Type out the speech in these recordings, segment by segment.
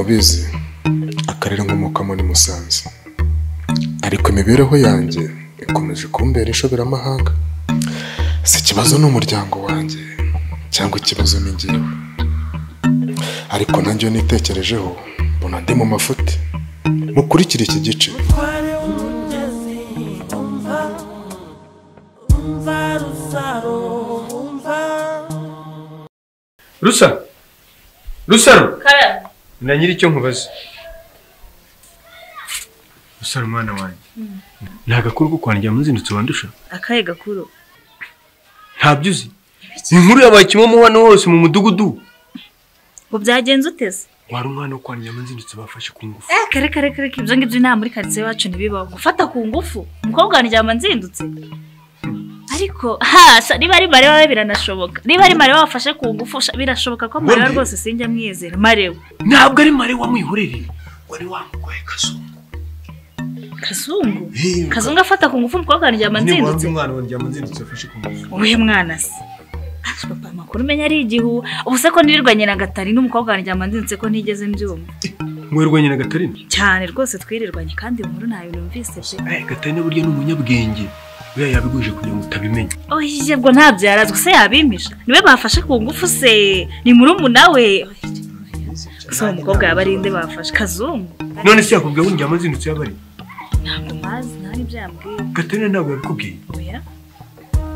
mubizi, akarere nkomokamo ni Musanze. Ariko imibereho yanjye ikomeje kumbera inshoberamahanga. Si ikibazo n'umuryango wanjye cyangwa ikibazo ni njyewe. Ariko nanjye iyo nitekerejeho mbona ndi mu mafuti. Mukurikire iki gice. Rusa! Rusaro! Kara! Na nyiri icyo nkubaza. Rusaro mwana wanjye. Nta gakuru ko kwanjye muzindutse wandusha? Akaye gakuru? Ntabyo uzi. Inkuru yabaye kimomo hano hose mu mudugudu. Ngo byagenze uteze? Wari umwana wo kwanjye muzindutse bafashe ku ngufu. Kare kare kare ibyo ngibyo nta muri quartier wacu ntibibaho. Gufata ku ngufu? Umukobwa wanjye nzindutse. Ariko ha niba ari Marewa biranashoboka. Niba ari Marewa wafashe ku ngufu birashoboka ko Marewa rwose sinjya mwizera. Marewa ntabwo ari Marewa mwihorere. Wari wamugoye Kazungu. Kazungu? Kazungu afata ku ngufu umukobwa wanjye nzindutse. Ni umwana wanjye nzindutse afashe ku ngufu. Uwe mwana se. Papa makuru menya ari igihu. Ubuse ko nirirwanye na Gatari n'umukobwa wanjye nzindutse ko ntigeze mbyumva. Mwirirwanye na Gatarina? Cyane rwose twirirwanye kandi inkuru ntayo numvise pe. Gatarina burya ni umunyabwenge. Oya yabiguje kugira ngo utabimenya. Oye bwo ntabyo yarazwe se yabimisha. Niwe bafashe ku ngufu se ni murumuna we. So umukobwa yabarinde bafashe Kazungu. None se yakubwiye ngo njya nzindutse yabari? Ntabwo mazi nta nibyo yambwiye. Gatarina ntabwo yabikubwiye. Oya.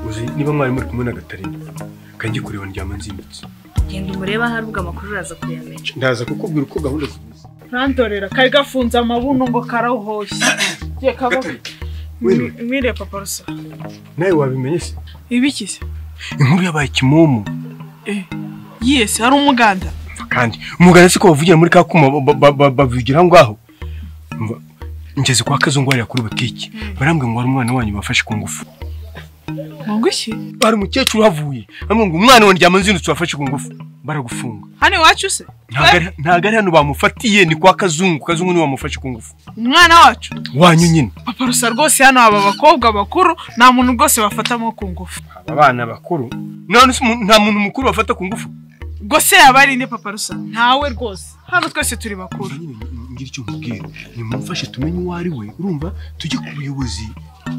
Uzi niba mwari muri kumwe na Gatarina kanjye kureba njya nzindutse. Genda umureba hari ubwo amakuru uraza kuyamenya. Ndaza kukubwira uko gahunda zimeze. Ntantorera kari gafunze amabuno ngo karawuhoshye. Giye kabo. Mwiriye papa Rusa. Nawe wabimenye se? Ibiki se? Inkuru yabaye kimomo. Yes, hari umuganda. Kandi umuganda siko bavugira muri ka kuma bavugira ngaho. Ngeze kwa Kazungu hariya kuri butiki. Barambwe ngo hari umwana wanyu bafashe ku ngufu. Ngo iki? Bari umukecuru havuye. Bamwe ngo umwana wanjye nzindutse bafashe ku ngufu. Baragufunga. Hano iwacu se? Ntago ari hano bamufatiye ni kwa Kazungu. Kazungu ni wamufashe ku ngufu. Umwana wacu? Wanyu nyine. Papa Rusa rwose hano aba bakobwa bakuru nta muntu rwose bafatamo ku ngufu. Aba bana bakuru? None nta muntu mukuru bafata ku ngufu? Gose yaba ari nde Papa Rusa? Ntawe rwose. Hano twese turi bakuru. Ngira icyo nkubwira. Nimumfashe tumenye uwo ari we. Urumva tujye ku buyobozi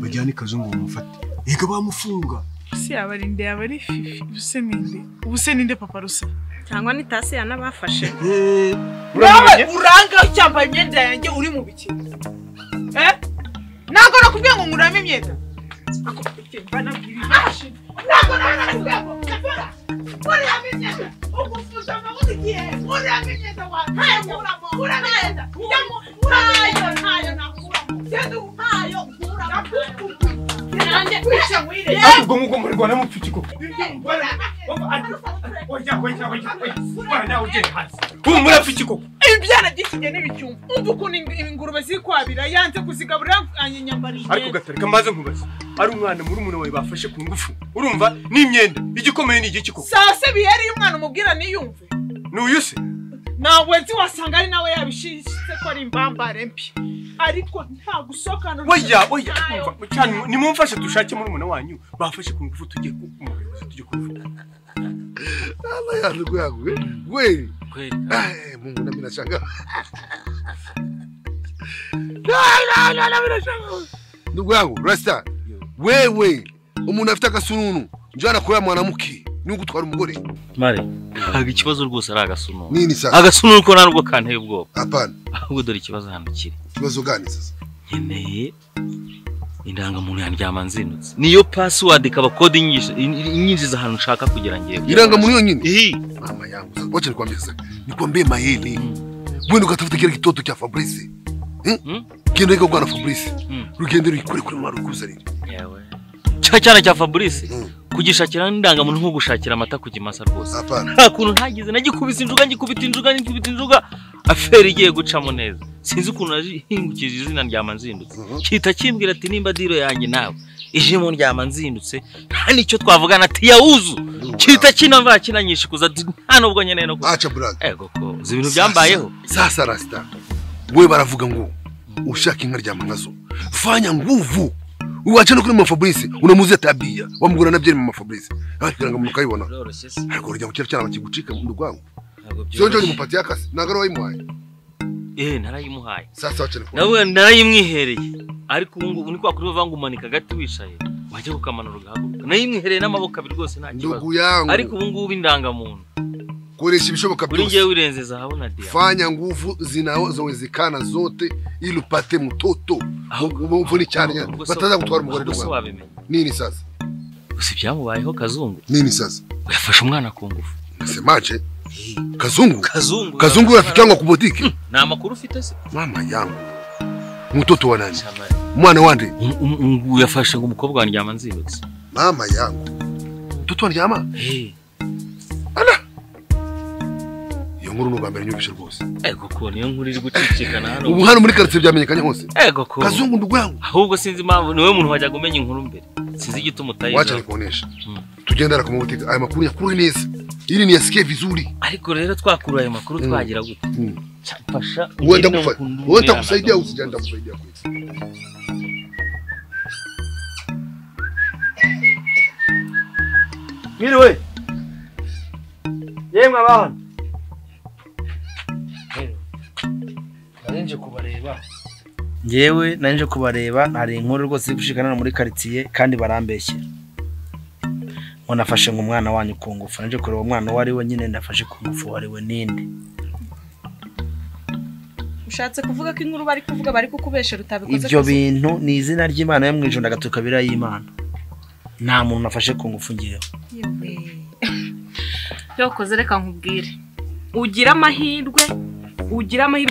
bajyane Kazungu bamufate. Ega bamufunga. Se yaba ari nde yaba ari Fifi. Ubuse ninde? Ubuse ninde Papa Rusa? Cyangwa ni tasi yanabafashe. Nawe uranga cyambaye imyenda yanjye uri mu biki? Ntago nakubwiye ngo ngurame imyenda. Ntago nakubwiye ngo ngurame imyenda. Ugufuza amabuno igihe ngurame imyenda wa. Nkuramo ngurame imyenda. Ntayo ntayo nakuramo. Genda ntayo nkuramo. Nanjye kwica ngwire. Ahubwo nguko muri Rwanda mupfiki koko. Oya oya oya oya. Bana ugende hasi. Humura pfiki koko. Ibyana by'ikige n'ibicyumba. Umva ukuntu ingurube zikwabira yanze kuzigaburira anyinyambarije. Ariko Gatarika maze nkubaza. Ari umwana muri umuna wawe bafashe ku ngufu. Urumva n'imyenda igikomeye ni igiki koko. Sase biheri umwana umubwira niyumve. N'uyu se? Nawe nzi wasanga ari nawe yabishitse ko ari imbambare mbi. Ariko nta gusokana. Oya oya umva cyane nimumfashe dushake muri umuna wanyu bafashe ku ngufu tujye ku muyobozi tujye kuvuga. Allah ya ndugu yangu kweli kweli. Mungu nami nashangaa. La la la mimi nashangaa. Ndugu yangu Rasta, wewe umuntu afite agasununu njye anakoya mwanamke ni gutwara umugore. Mare ntabwo ikibazo rwose ari agasununu. Nini sasa? Agasununu ko narwo kanteye ubwoba. Hapana. Ahubwo dore ikibazo hano kiri. Ikibazo gani sasa? Nkeneye indangamuntu yanjye nzindutse. Niyo password ikaba code inyinjiza ahantu nshaka kugira ngiye. Indangamuntu yonyine? Mama yangu sasa wacha nikwambie sasa. Nikwambie mahili. Wewe ukatafuta kile kitoto cha Fabrice. Genda iko kwa na Fabrice. Rugende rukure kuri mara rukuzanira. Yewe. Cyane cya Fabrice. Kugishakira indangamuntu nko gushakira amata kugimasa rwose. Nta kuntu ntagize nagikubise injuga ngikubita injuga ngikubita injuga aferi igiye gucamo neza. Sinzi ukuntu nahingukije izina rya Manzindutse. Kita kimbwira ati nimba diro yanjye nawe ije mu rya Manzindutse nta nicyo twavugana ati yawuzu. Kita kinava kinanyishikuza nta nubwo nyeneye no. Acha brother. Ego ko uzi ibintu byambayeho. Sasa Rasta. Wewe baravuga ngo ushaka inka rya mangazo. Fanya nguvu. Uwacha no kuri mama Fabrice unamuzi tabia wamugura na byeri mama Fabrice ariko ngo mukayibona ariko urya mukira cyane bakigucika mu rwango. Sio njo nimupatia akasi nagaro wayimuhaye. Narayimuhaye. Sasa wacha nikuone. Nawe narayimwihereye. Ariko ubu ngubu ni kwa kuri bavanga umanika gati wicaye. Wajya kukamanura ugahaguruka. Nayimwihereye n'amaboko abiri rwose nta kibazo. Ndugu yangu. Ariko ubu ngubu indangamuntu. Koresha ibishoboka byose. Kuri ngewe urenze zahabu na diamond. Fanya nguvu zinazowezekana zote ili upate mtoto. Umvuni cyane bataza gutwara umugore rwa. Nini sasa? Gusa ibyamubayeho Kazungu. Nini sasa? Yafashe umwana ku ngufu. Nasemaje? Kazungu? Kazungu. Kazungu rafiki yangu ku boutique. Na makuru ufite se? Mama yangu. Mtoto wa nani? Mwana wande. Yafashe umukobwa wa Ndyama nzibutse. Mama yangu. Mtoto wa Ndyama? Ala. Iyo nkuru n'ubwa mbere nyumvise rwose. Ego ko niyo nkuru iri gucicikana hano. Ubu hano muri quartier byamenyekanye hose. Ego ko. Kazungu ndugu yangu. Ahubwo sinzi impamvu niwe muntu wajyaga umenya inkuru mbere. Sinzi igituma utayizi. Wacha nikuonesha. Tugendera ku boutique aya makuru yakuri neza. Ili niyasikie vizuri. Ariko rero twakura ayo makuru twagira gute? Mfasha. Wewe nitakusaidia usijani nitakusaidia kweli. Mwiriwe. Yemwe abana. Narinje kubareba. Ngewe narinje kubareba hari inkuru rwose iri gushikana muri quartier kandi barambeshye. Ngo nafashe ngo umwana wanyu ku ngufu. Narinje kureba umwana wari we nyine nafashe ku ngufu wari we ninde. Ushatse kuvuga ko inkuru bari kuvuga bari kukubesha rutabikoze. Ibyo bintu ni izina ry'Imana yo mu ijuru ndagatuka bira y'Imana. Nta muntu nafashe ku ngufu ngewe. Yewe. Yokoze reka nkubwire. Ugira amahirwe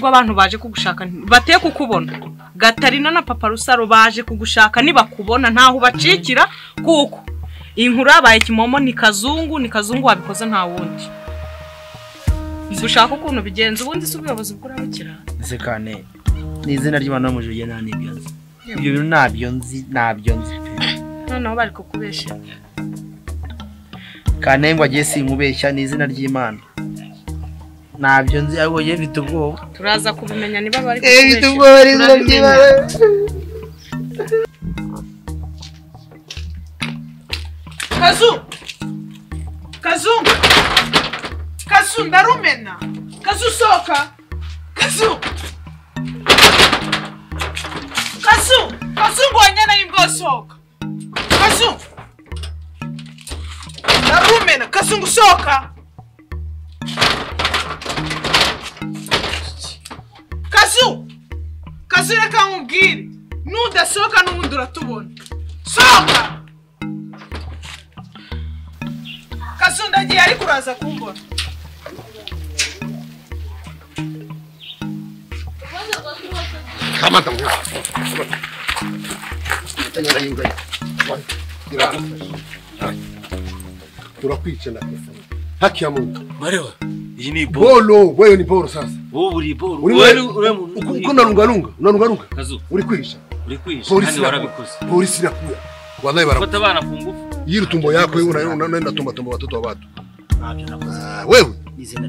abantu baje kugushaka bateye kukubona. Gatarina na Papa Rusaro baje kugushaka nibakubona ntaho bacikira kuko inkuru yabaye kimomo ni Kazungu wabikoze nta wundi. Gushaka ukuntu bigenza ubundi si ubuyobozi bw'urabukira. Nsekane ni izina ry'Imana mu ijuru nta nibyo nzi. Ibyo bintu nabyo nzi. Noneho bari kukubeshya. Kanengwa agiye sinkubeshya ni izina ry'Imana. Nabyo nzi ahubwo ye bita ubwoba. Turaza kubimenya niba bari kukubeshya. Bita ubwoba ari izina ry'Imana. Kazu! Kazungu! Kazu ndarumena! Kazu soka! Kazu! Kazu! Kazungu wanyana imbwa soka! Kazu! Ndarumena! Kazungu soka! Kazu! Kazu reka nkubwire! Nudasohoka n'ubundi uratubona! Soka! Kazu ndagiye ariko uraza kumbona. Kamata. Turakwica na haki ya Mungu. Marewa. Iyi ni bolo. Wewe ni bolo sasa. Wowe uri bolo. Wewe uko unarunga unarunga. Kazu. Uri kwisha. Uri kwisha. Kandi warabikoze. Polisi inakuya. Wallahi barakufa. Fata abana ku ngufu. Hii tumbo yako wewe unaenda tumba tumba watoto wa watu. Wewe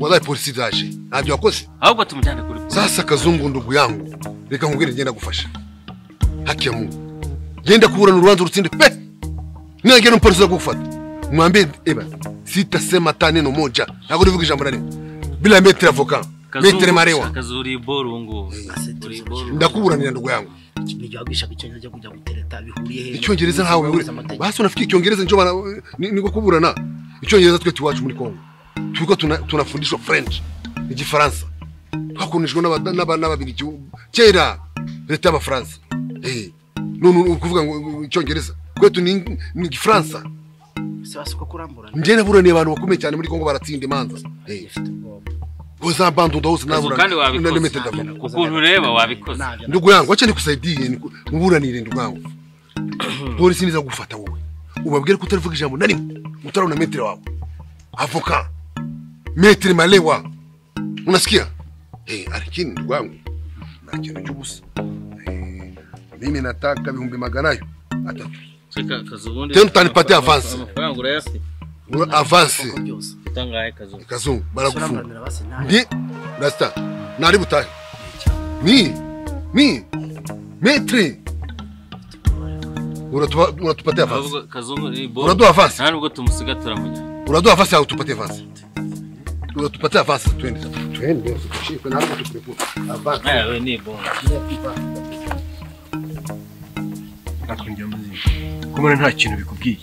wallahi polisi zaje. Ntabyo wakoze. Ahubwo tumujyane kuri polisi. Sasa Kazungu ndugu yangu, reka nkubwire ngenda gufasha. Haki ya Mungu. Genda kuburana urubanza urutsinde pe. Nagenda umupolisi agufata. Mwambie eba sitasema hata neno moja. Ntabwo ndivuga ijambo na rimwe. Bila metre avocat. Metre Marewa. Kazuri bolo ngo. Ndakuburanira ndugu yangu. Nijagisha icyongereza cyo kujya gutereta bihuriye he? Icyongereza ntawe bihuriye. Basi unafikiri icyongereza njo niko kuburana. Icyongereza twe tiwacu muri Kongo. Turiko tunafundishwa French, Igifaransa. Twakunijwe n'ababirigi kera leta y'Abafaransa. None ukuvuga ngo icyongereza kwetu ni Igifaransa. Se basuko kurambura. Nje naburaniye abantu bakomeye cyane muri Kongo baratsinda imanza. Goza bandu ndose nabura. Kandi wabikoze. Ukuntu ureba wabikoze. Ndugu yangu acha nikusaidie nkuburanire ndugu yangu. Polisi niza gufata wowe. Ubabwire ko utarivuga ijambo na rimwe. Utarabona metre wawe. Avocat. Metre Malewa. Unasikia? Lakini ndugu yangu na kintu cy'ubusa. Mimi nataka 500 3. Tena utanipatia avance. Amafaranga urayafite. Avance. Utangaye Kazungu. Kazungu baragufunga. Ndi rasta. Nari butahe. Mi metre. Uratupatia avance. Kazungu ni bolo. Uraduha avance. Nta nubwo tumusiga turamujyana. Uraduha avance au tupatie avance? Tupatie avance twende sasa. Twende usikushike na hapo tukurepuka. Avance. Eh, wewe ni bonga. Nakunjya muzima. Kumana nta kintu bikubwiye.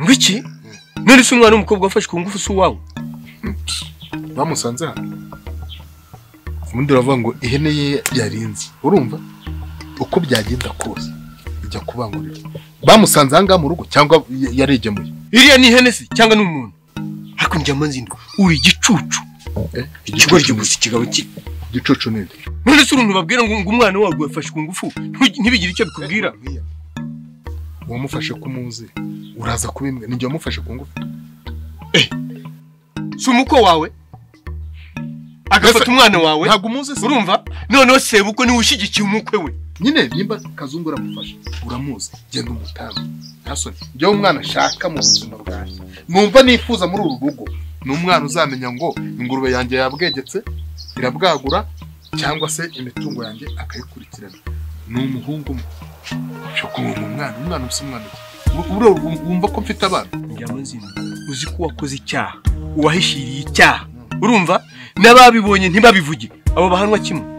Ngwiki? None se umwana w'umukobwa wafashwe ku ngufu si uwawe? Bamusanze hano. Ubundi uravuga ngo ihene ye yarinze. Urumva? Uko byagenda kose ijya kubangurira. Bamusanze aha ngaha mu rugo cyangwa yaregemuye? Iriya ni ihene se cyangwa ni umuntu? Ariko njya manzindo uri igicucu. Ikigoryi gusa ikigabo ki igicucu ninde? None se uruntu babwira ngo umwana wawe yafashwe ku ngufu ntibigire icyo bikubwira? Uwamufashe ko muzi uraza kubimbwa ninjye wamufashe ku ngufu. Si umuko wawe agafata umwana wawe ntabwo umuzi se urumva? Noneho sebukwe niwe ushyigikiye umukwe we nyine nimba Kazungu uramufasha uramuzi genda umutange ntasoni. Njyewe umwana ashaka mu buzima bwanjye numva nifuza muri uru rugo ni umwana uzamenya ngo ingurube yanjye yabwegetse irabwagura cyangwa se imitungo yanjye akayikurikirana. Ni umuhungu umwe umwana usa umwana wumva ko mfite abana. Njya uzi ko wakoze icyaha uwahishiriye icyaha urumva n'ababibonye ntibabivuge abo bahanwa kimwe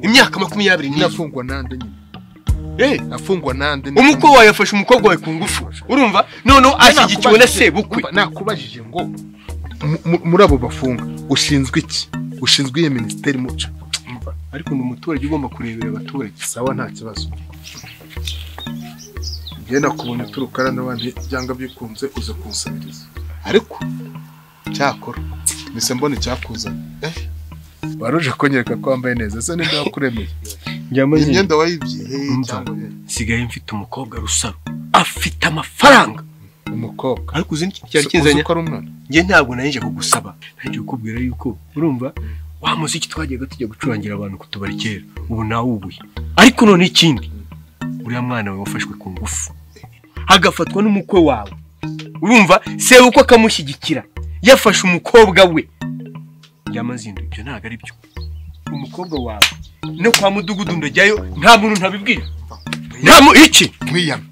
imyaka 24. Afungwa nande nyine? Afungwa nande? Umukwe wawe yafashe umukobwa wawe ku ngufu urumva noneho ashyigikiwe na sebukwe. Nakubajije ngo muri abo bafunga ushinzwe iki? Ushinzwe iyo minisiteri muca. Ariko ni umuturage ugomba kurebera abaturage. Sawa nta kibazo. Njye nakubonye uturuka n'abandi byanga bikunze uze kunsabiriza. Ariko cyakora mise mbona icyakuzanye. Waruje konyereka ko wambaye neza se ninde wakuremeye? Imyenda wayibye cyangwa sigaye mfite umukobwa Rusaro afite amafaranga. Umukobwa ariko uzi n'iki cyari kinzanye? Njye ntabwo nayije kugusaba, nayije kukubwira yuko urumva wa muziki twagiye tujya gucurangira abantu kutubari kera ubu nawe ubuye. Ariko none ikindi uriya mwana wawe wafashwe ku ngufu hagafatwa n'umukwe wawe urumva sebukwe akamushyigikira yafashe umukobwa we. Yamazindo ibyo ntago ari byo. Umukobwa wawe no kwa mudugudu ndajyayo nta muntu ntabibwira. Nta mu iki mwiyame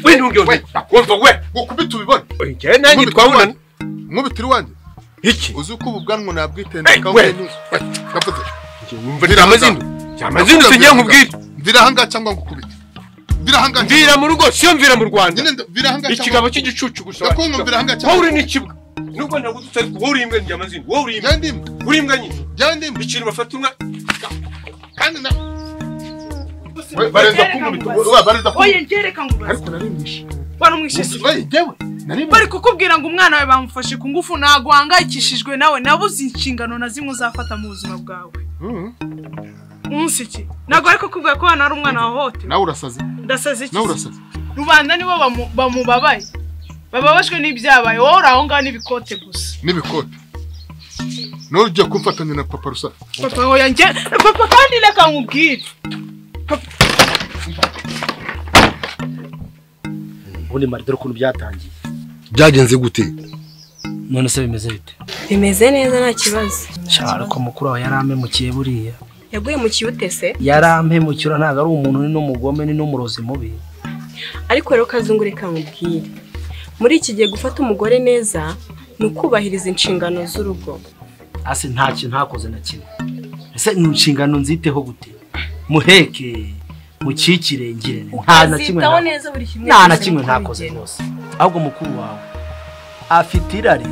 we ntubyo wumva we gukubita ubibone. Njye nanjye twabonana nkubitira iwanjye iki uzi uko ubu bwanwa nabwitendeka we ndavuze wumva Yamazindo. Yamazindo tugiye nkubwire mvira aha ngaha cyangwa ngukubite. Mvira aha ngaha mvira mu rugo siyo mvira mu Rwanda. Mvira ikigabo cy'igicucu gusa ndakumva mvira aha ngaha wowe uri n'ikibwa nubwo nagututse ariko wowe uri imbwa njye Yamazindo wowe uri imbwa uri imbwa nyine ikintu bafata umwa kandi na bareza kumubita bareza kumubita. Oye ngereka ngo ariko narimwishe warumwishe se jewe bari kukubwira ngo umwana wawe bamufashe ku ngufu ntago uhangayikishijwe nawe nabuze inshingano na zimwe uzafata mu buzima bwawe. Umunsi iki ntago ariko kukubwira ko hano ari umwana wahohotewe. Nawe urasaze. Ndasaze iki? Nawe urasaze. Rubanda nibo bamubabaye bababajwe n'ibyabaye wowe uri aho ngaho n'ibikote gusa n'ibikote. None ugiye kumfatanya na papa Rusaro? Papa oya njye papa kandi reka nkubwire ubundi mari dore ukuntu byatangiye. Byagenze gute? None se bimeze bite? Bimeze neza nta kibazo. Ariko mukuru wawe yarampemukiye buriya. Yaguye mu kiyute se? Yarampemukira ntabwo ari umuntu ni n'umugome ni n'umurozi mubi. Ariko rero Kazungu reka nkubwire. Muri iki gihe gufata umugore neza ni ukubahiriza inshingano z'urugo. Ase nta kintu ntakoze na kimwe. Ese ni inshingano nziteho gute? Muheke mukikire ngire nta na kimwe. Nta na kimwe ntakoze rwose. Ahubwo mukuru wawe afite irari.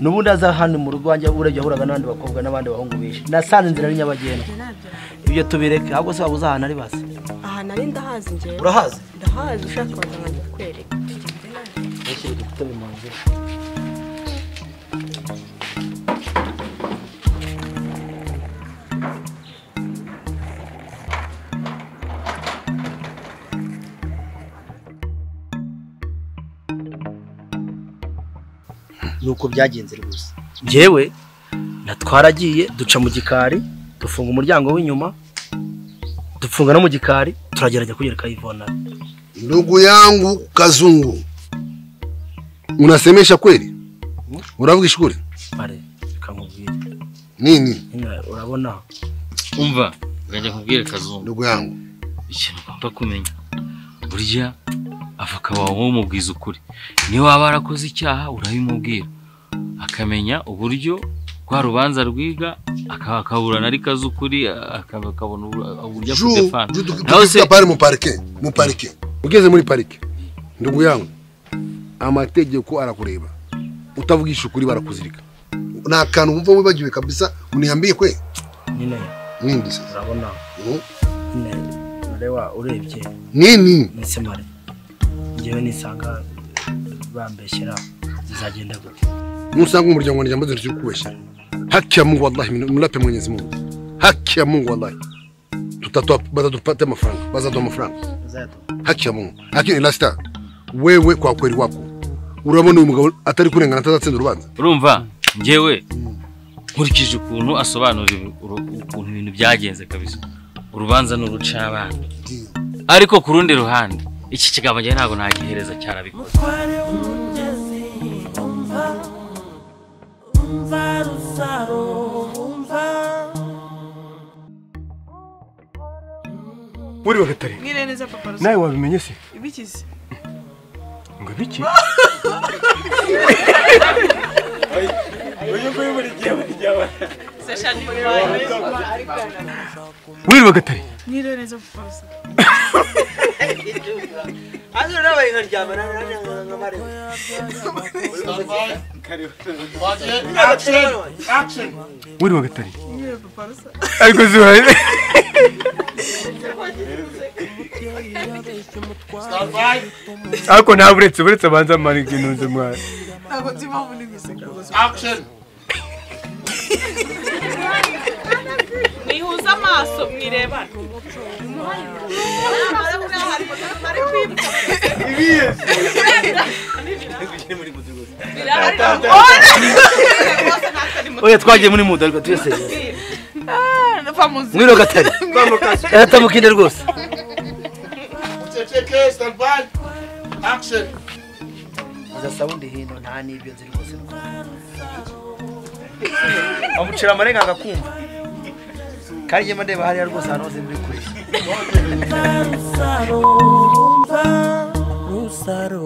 Nubundi aza hano mu rugo wanjye urajya ahuraga n'abandi bakobwa n'abandi bahungu benshi. Nasanze inzira ari nyabagendwa. Ibyo tubireke ahubwo se wabuze ahantu ari basi. Ahantu ari ndahazi njyewe. Urahazi? Ndahazi ushaka waza nkajya kukwereka. Tugende nawe. Mu nzira. Nuko byagenze rwose. Njyewe natwaragiye duca mu gikari dufunga umuryango w'inyuma dufunga no mu gikari turagerageza kugereka Ivona. Ndugu yangu Kazungu, unasemesha kweli? Uravuga ishuri? Pare kamubwire. Nini? Urabona? Umva, ngajya kubwira Kazungu. Ndugu yangu, ikintu ugomba kumenya. Burya Avoka wawe umubwiza ukuri, niba waba warakoze icyaha urabimubwira akamenya uburyo rwa rubanza rwiga, akaburana ariko azi ukuri, akabona uburyo akudefana. Nawe se pare mu parike, mu parike ugeze muri parike ndugu yangu, amategeko arakureba, utavugisha ukuri barakuzirika. Nta kantu wumva wibagiwe kabisa uniambie kwe nyine nindi sasa urabona nyine Malewa urebye nini nese mare ngewe nisanga bambeshyera bizagenda gute? Nusanga umuryango wanjye ambaze ntiri kubeshyera. Haki ya Mungu wallahi, mlape Mwenyezi Mungu. Haki ya Mungu wallahi. Tutatoa bazatupata amafaranga, bazaduha amafaranga. Haki ya Mungu. Lakini lasta wewe kwa kweli wako urabona uyu mugabo atari kurengana atazatsinda urubanza. Urumva ngewe nkurikije ukuntu asobanura ukuntu ibintu byagenze kabisa, urubanza n'urucabana. Ariko ku rundi ruhande iki kigabo ngewe ntabwo nagihereza cyarabikoze. Muri bagatari mwire neza papa Rusaro. Nawe wabimenye se? Ibikize ngo biki? Muri bagatari mwire neza papa Rusaro. Azo nabaye nkaryama nkamare. Action. Muri bagatari mwire papa Rusaro. Ariko zuhaye ariko nta buretse abanza amara intunze mwana. Ntabwo nzi impamvu ndi guseka rwose. Action. Mwihuza amaso mwirebana. Oya twagiye muri muda ariko twese. Mwiro gatari. Yatamukinde rwose. Uceceke, stand by. Action. Iza sound hino nta nibyo nzi rwose. Amucira amarenga agakumva. Kandi njye ndeba hariya rwose ahantu hose muri kure. Rusaro.